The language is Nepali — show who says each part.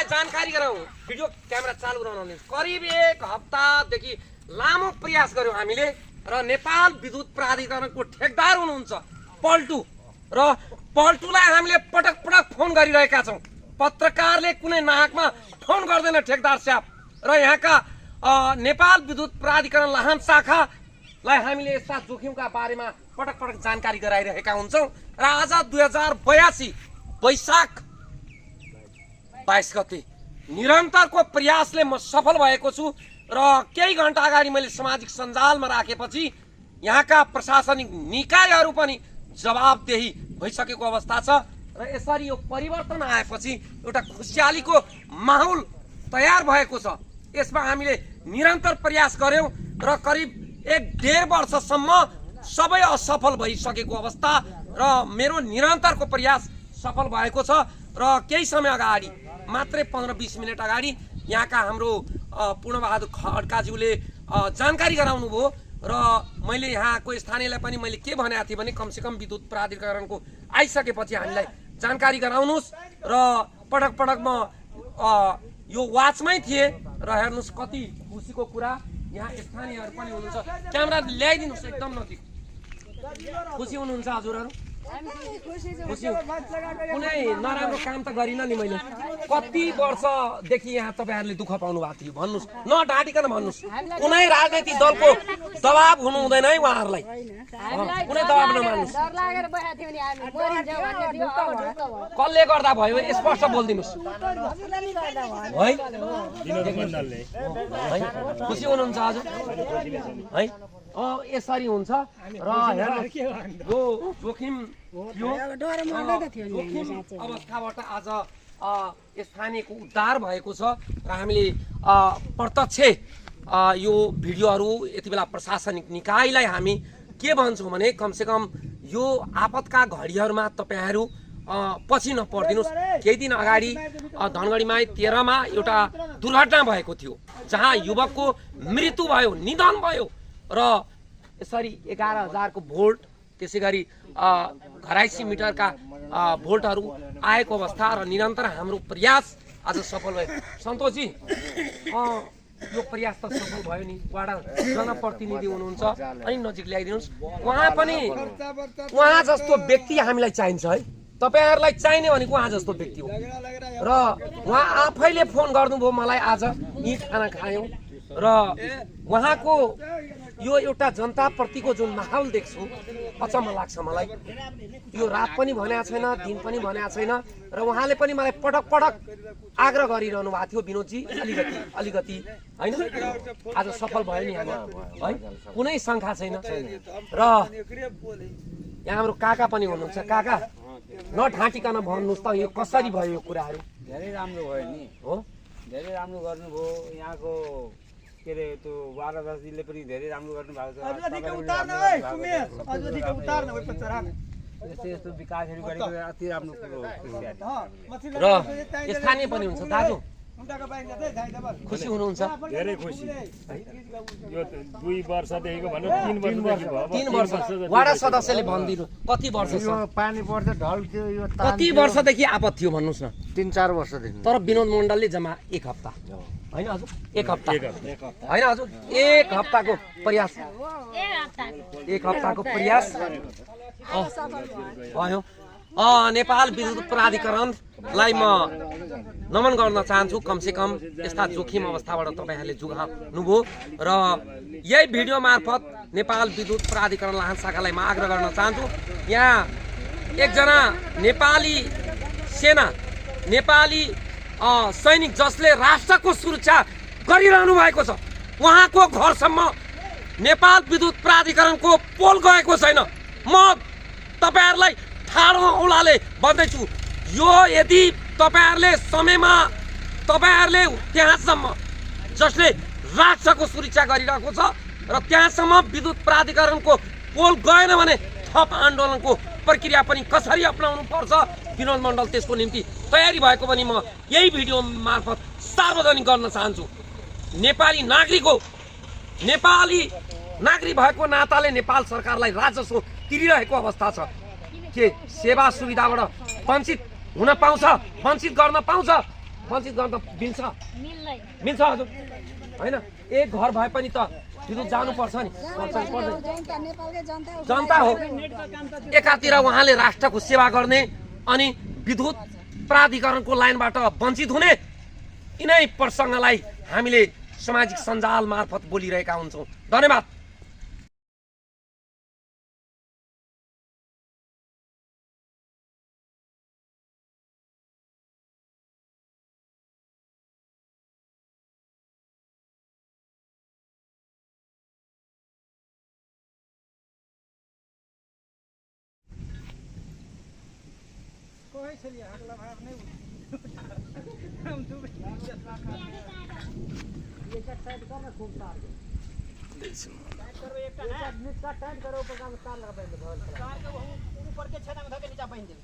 Speaker 1: जानकारी गराउँ भिडियो क्यामेरा चालु गराउन करिब 1 हप्तादेखि लामो प्रयास गर्यौं हामीले र नेपाल विद्युत प्राधिकरणको ठेकदार हुनुहुन्छ पल्टु र पल्टुलाई हामीले पटक पटक फोन गरिरहेका छौं। पत्रकारले कुनै नाहकमा फोन गर्दैन ठेकदार साहब र यहाँका नेपाल विद्युत प्राधिकरण लाहान शाखालाई हामीले यस्ता जोखिमका बारेमा पटक पटक जानकारी गराइरहेका हुन्छौं र आज 2082 वैशाख 22 गते निरन्तरको प्रयासले म सफल भएको छु र केही घण्टा अगाडि मैले सामाजिक सञ्जालमा राखेपछि यहाँका प्रशासनिक निकायहरू पनि जवाबदेही भइसकेको अवस्था छ र यसरी यो परिवर्तन आएपछि एउटा खुसियालीको माहौल तयार भएको छ। यसमा हामीले निरन्तर प्रयास गर्यौं र करिब 1.5 वर्षसम्म सबै असफल भइसकेको अवस्था र मेरो निरन्तरको प्रयास सफल भएको छ र केही समय अगाडि मात्रै 15-20 मिनट अगाडि यहाँका हाम्रो पूर्णबहादुर खड्काज्यूले जानकारी गराउनु भयो र मैले यहाँको स्थानीयलाई पनि मैले के भनेको थिएँ भने कमसेकम विद्युत प्राधिकरणको आइसकेपछि हामीलाई जानकारी गराउनुस् र पटक पटक म यो वाचमै थिएँ र हेर्नुस् कति खुसीको कुरा यहाँ स्थानीयहरू पनि हुनुहुन्छ। क्यामेरा ल्याइदिनुस् एकदम नजिक। खुसी हुनुहुन्छ हजुरहरू? खुसी कुनै नराम्रो काम त गरिन नि मैले। कति वर्षदेखि यहाँ तपाईहरुले दुःख पाउनु भएको थियो भन्नुस् न ढाँटिकन भन्नुस्। कुनै राजनीतिक दलको दबाब हुनु हुँदैन है उहाँहरुलाई। कुनै दबाब नमान्नुस्। कसले गर्दा भयो स्पष्ट बोल्दिनुस् है। विनोद मण्डलले खुसी हुनुहुन्छ हजुर है? यसरी हुन्छ र हेर्नु यो जोखिम अवस्थाबाट आज स्थानीयको उद्धार भएको छ र हामीले प्रत्यक्ष यो भिडियोहरू यति बेला प्रशासनिक निकायलाई हामी के भन्छौँ भने कमसेकम यो आपतका घडीहरूमा तपाईहरु पछि नपर्दिनुस्। केही दिन अगाडि धनगढीमा 13 मा एउटा दुर्घटना भएको थियो जहाँ युवकको मृत्यु भयो, निधन भयो र यसरी 11,000 को भोल्ट त्यसैगरी घराइसी मिटरका भोल्टहरू आएको अवस्था र निरन्तर हाम्रो प्रयास आज सफल भयो। सन्तोषजी यो प्रयास त सफल भयो नि। वाडा जनप्रतिनिधि हुनुहुन्छ अनि नजिक ल्याइदिनुस्। उहाँ जस्तो व्यक्ति हामीलाई चाहिन्छ है। तपाईहरुलाई चाहिने भनेको उहाँ जस्तो व्यक्ति हो र उहाँ आफैले फोन गर्नुभयो मलाई आज यी खाना खायौं र उहाँको यो एउटा जनता प्रतिको जुन माहौल देख्छु अचम्म लाग्छ मलाई। यो रात पनि भनेको छैन, दिन पनि भनेको छैन र उहाँले पनि मलाई पटक पटक आग्रह गरिरहनु भएको थियो विनोदजी अलिकति हैन आज सफल भयो नि हामी है। कुनै शंका छैन र यहाँ हाम्रो काका पनि हुनुहुन्छ। काका नढाँटिकन भन्नुस् त यो कसरी भयो यो कुराहरू?
Speaker 2: धेरै राम्रो भयो नि हो, धेरै राम्रो गर्नुभयो। यहाँको के रे त्यो 12-10 दिनले पनि धेरै राम्रो गर्नु भएको छ। यस्तो विकासहरू गरेको अति राम्रो कुरो हो।
Speaker 1: र स्थानीय पनि हुन्छ दाजु खुसी हुनुहुन्छ?
Speaker 3: धेरै खुसी। यो 2 वर्षदेखिको भन्नु 3
Speaker 1: वर्ष वाडा सदस्यले भन्दिनु कति वर्ष
Speaker 2: यो पानी पर्छ ढल्क्यो यो
Speaker 1: कति वर्षदेखि आपत थियो भन्नुस् न?
Speaker 2: 3-4 वर्षदेखि।
Speaker 1: तर विनोद मण्डलले जम्मा 1 हप्ता हैन हजुर? 1 हप्ता हैन हजुर? 1 हप्ताको प्रयास 1 हप्ताको प्रयास भयो। नेपाल विद्युत प्राधिकरणलाई म नमन गर्न चाहन्छु। कमसेकम यस्ता जोखिम अवस्थाबाट तपाईहरुले जोगाउनुभयो र यही भिडियो मार्फत नेपाल विद्युत प्राधिकरण लाहान शाखालाई म आग्रह गर्न चाहन्छु। यहाँ एकजना नेपाली सेना नेपाली सैनिक जसले राष्ट्रको सुरक्षा गरिरहनु भएको छ उहाँको घरसम्म नेपाल विद्युत प्राधिकरणको पोल गएको छैन। म तपाईहरुलाई ठाडो औलाले भन्दैछु यो यदि तपाईहरुले समयमा तपाईहरुले त्यहाँसम्म जसले राष्ट्रको सुरक्षा गरिरहेको छ र त्यहाँसम्म विद्युत प्राधिकरणको पोल गएन भने थप आन्दोलनको प्रक्रिया पनि कसरी अपनाउनु पर्छ विनोद मण्डल त्यसको निम्ति तयारी भएको पनि म यही भिडियो मार्फत सार्वजनिक गर्न चाहन्छु। नेपाली नागरिक भएको नाताले नेपाल सरकारलाई राजस्व तिरिरहेको अवस्था छ। के सेवा सुविधाबाट वञ्चित हुन पाउँछ, वञ्चित गर्न पाउँछ वञ्चित गर्न त मिल्छ
Speaker 4: मिल्दैन
Speaker 1: मिल्छ हजुर होइन एक घर भए पनि त विद्युत जानुपर्छ नि पर्छ कि पर्दैन जनता हो एकातिर उहाँले राष्ट्रको सेवा गर्ने अनि विद्युत प्राधिकरणको लाइनबाट वञ्चित हुने यिनै प्रसङ्गलाई हामीले सामाजिक सञ्जाल मार्फत बोलिरहेका हुन्छौँ धन्यवाद
Speaker 5: ऊपर के छेदा में धके नीचा बांध दे